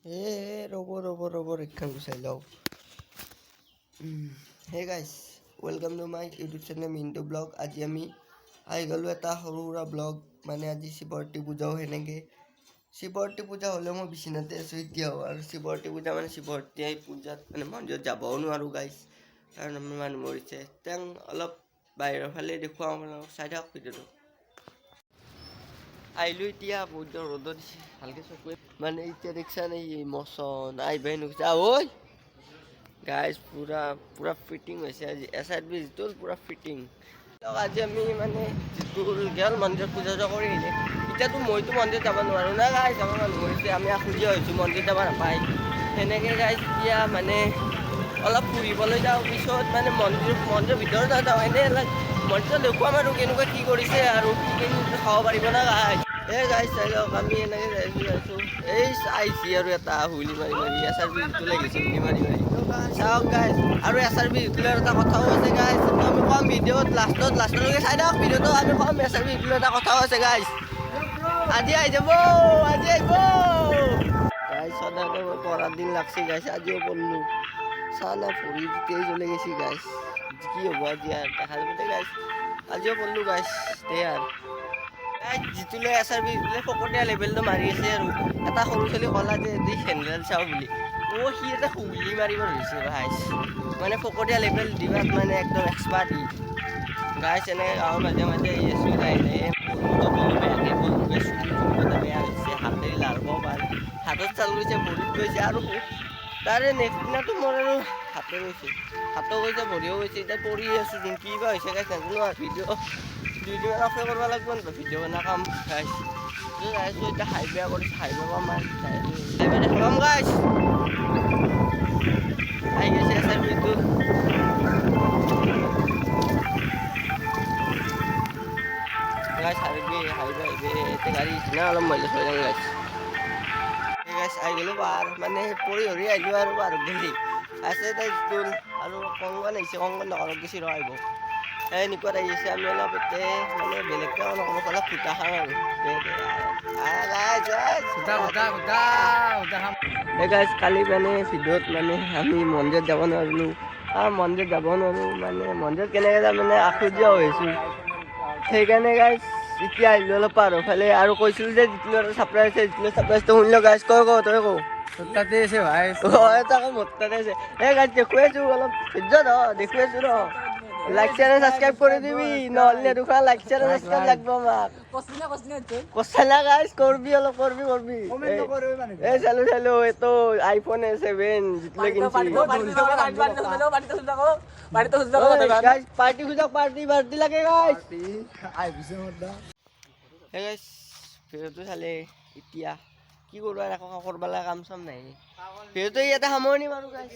এ ৰ'ব, ৰ'ব, ৰ'ব, ৰেকখন গুচাই লওঁ। Hey guys, welcome to my YouTube channel Mintu Vlog। আজি আমি আহি গ'লোঁ এটা সৰু সুৰা ব্লগ। মানে আজি শিৱৰাত্ৰি পূজাও, সেনেকৈ শিৱৰাত্ৰি পূজা হ'লেও মই বিচনাতে আছোঁ এতিয়াও। আৰু শিৱৰাত্ৰি পূজা মানে শিৱৰাত্ৰি পূজাত মানে মন্দিৰত যাবও নোৱাৰোঁ গাইজ, কাৰণ আমাৰ মানুহ মৰিছে। তেওঁ অলপ বাহিৰৰ ফালে দেখুৱাওঁ আপোনালোকক, চাই থাকক ভিডিঅ'টো। আহিলোঁ এতিয়া, বহুত ৰ'দত দিছে, ভালকৈ চকুৱে মানে এতিয়া দেখিছা নেকি? মচন আহিবাই নুখুজা ঐ। গাইজ, পূৰা পূৰা ফিটিং হৈছে আজি। এছ আৰ বি যিটো পূৰা ফিটিং। আজি আমি মানে যিটো গেল মন্দিৰত পূজা চূজা কৰি আহিলে। এতিয়াতো মইতো মন্দিৰত যাব নোৱাৰোঁ না গাইজ, আমাৰ মানুহ মৰিছে, আমি আখুজীয়া হৈছোঁ, মন্দিৰত যাব নাপায়। সেনেকৈ গাইজ, এতিয়া মানে অলপ ফুৰিবলৈ যাওঁ, পিছত মানে মন্দিৰৰ ভিতৰত নাযাওঁ, এনেই অলপ মন্দিৰত দেখুৱাম আৰু কেনেকুৱা কি কৰিছে আৰু কি কি খাব পাৰিব না গাইজ। এই গাইজ, চাই লওক, আমি এনেকৈ যাইছোঁ যাইছোঁ, এই আহিছি আৰু এটা হুইলি মাৰি মাৰি এছ আৰ বি যিটো লাগিছে, হুইলি মাৰি মাৰি। চাওক গাইজ, আৰু এছ আৰ বি যিটোৰ এটা কথাও আছে গাইজ, আমি ক'ম ভিডিঅ'ত লাষ্টত, লাষ্টলৈকে চাই থাকক ভিডিঅ'টো। আমি ক'ম, এছ আৰ বি যিটোৰ এটা কথাও আছে গাইজ। আজি আহি যাব, আজি আহিব গাইজ। সদায় মই পঢ়াৰ দিন লাগছে গাইজ, আজিও পঢ়লো। চা না, ভৰি তেজ জ্বলি গৈছে গাইজ। কি হ'ব আজি আৰু দেখা যাব দে গাইজ। আজিও পঢ়লো গাইজ, দে আৰু যিটো লৈ এছ আৰ বি যিটো ফকতীয়া লেভেলটো মাৰি আছে। আৰু এটা সৰু ছোৱালী ক'লা যে দি হেণ্ডেল চাওঁ বুলি, অ' সি এটা হুইলি মাৰিব ধৰিছে গাইজ। মানে ফকতীয়া লেভেল দিবাত মানে একদম এক্সপাৰ্ট সি গাইজ। এনেকৈ গাঁৱৰ মাজে মাজে আহি আছোঁ লাহে লাহে। পৰলো বেয়াকৈ, পৰলো, চুলি তুলি বেয়া হৈছে, হাতেৰে লাৰিব পাৰে, হাতত চাল গৈছে, ভৰিত গৈছে। আৰু তাৰে নেক্সট দিনাটো মোৰ আৰু হাতে গৈছে, হাতো গৈছে, ভৰিও গৈছে। এতিয়া পৰি আছোঁ, কি বা হৈছে গাইজ নাজানো। আৰু ভিডিঅ' 2 দিনমান অফে কৰিব লাগিব ন, ভিডিঅ' বনা কাম গাইজ। যাই আছোঁ এতিয়া, হাইৱে কৰিছোঁ, হাইৱে পাম, হাইৱে দেখাম গাইজ। আহি গৈছে এছ আৰ বিটো গাইজ। হাইৱে, হাইৱে, হাইৱে, এতিয়া গাড়ী না অলপ মহিলা থৈ যাম গাইজ। গাইজ, আহি গ'লো পাহাৰ, মানে পৰি হৰি আহিলোঁ আৰু পাহাৰত গেলি আছে তাই স্কুল। আৰু কংগন আহিছে, কংগন দোকানত গৈছি ৰ, আহিব। এনেকুৱাত আহি আছে। আমি অলপ এতিয়া মানে বেলেগকৈ অলপ অলপ ফুটা খাওঁ আৰু। এই গাইজ, কালি মানে ভিডিঅ'ত মানে আমি মন্দিৰত যাব নোৱাৰিলোঁ। মন্দিৰত যাব নোৱাৰোঁ মানে মন্দিৰত কেনেকৈ যাম, মানে আখুজীয়া হৈছোঁ। সেইকাৰণে গাইজ, এতিয়া আহিলোঁ অলপ পাহাৰৰ ফালে। আৰু কৈছিলোঁ যে যিটো এটা ছাৰপ্ৰাইজ আছে, যিটো ছাৰপ্ৰাইজটো শুনিলোঁ গাইজ। কয় ক, তই কওঁ। তাতে আছে ভাই। অ' তাকে, মোৰ তাতে আছে। এই গাইজ, দেখুৱাই আছোঁ, অলপ ধৈৰ্য ধৰ, দেখুৱাই আছোঁ ৰ। লাইক, শ্বেয়াৰ, ছাবস্ক্ৰাইব কৰি দিবি, নহ'লে দুখন লাইক, শ্বেয়াৰ, ছাবস্ক্ৰাইব লাগব আমাক। কৈছা গাইজ, কৰবি অলপ, কৰবি কৰবি। এই চালো চালো, এইটো আইফোন 7 জিতলে কিনছি। গাইজ, পাৰ্টি খোজক, পাৰ্টি, পাৰ্টি লাগে গাইজ। হে গাইজ, ভিডিঅ'টো চালে, এতিয়া কি কৰোঁ আৰু? একো কৰিব লগা কাম চাম নাই। ভিডিঅ'টো ইয়াতে সামৰণি মাৰোঁ গাইজ।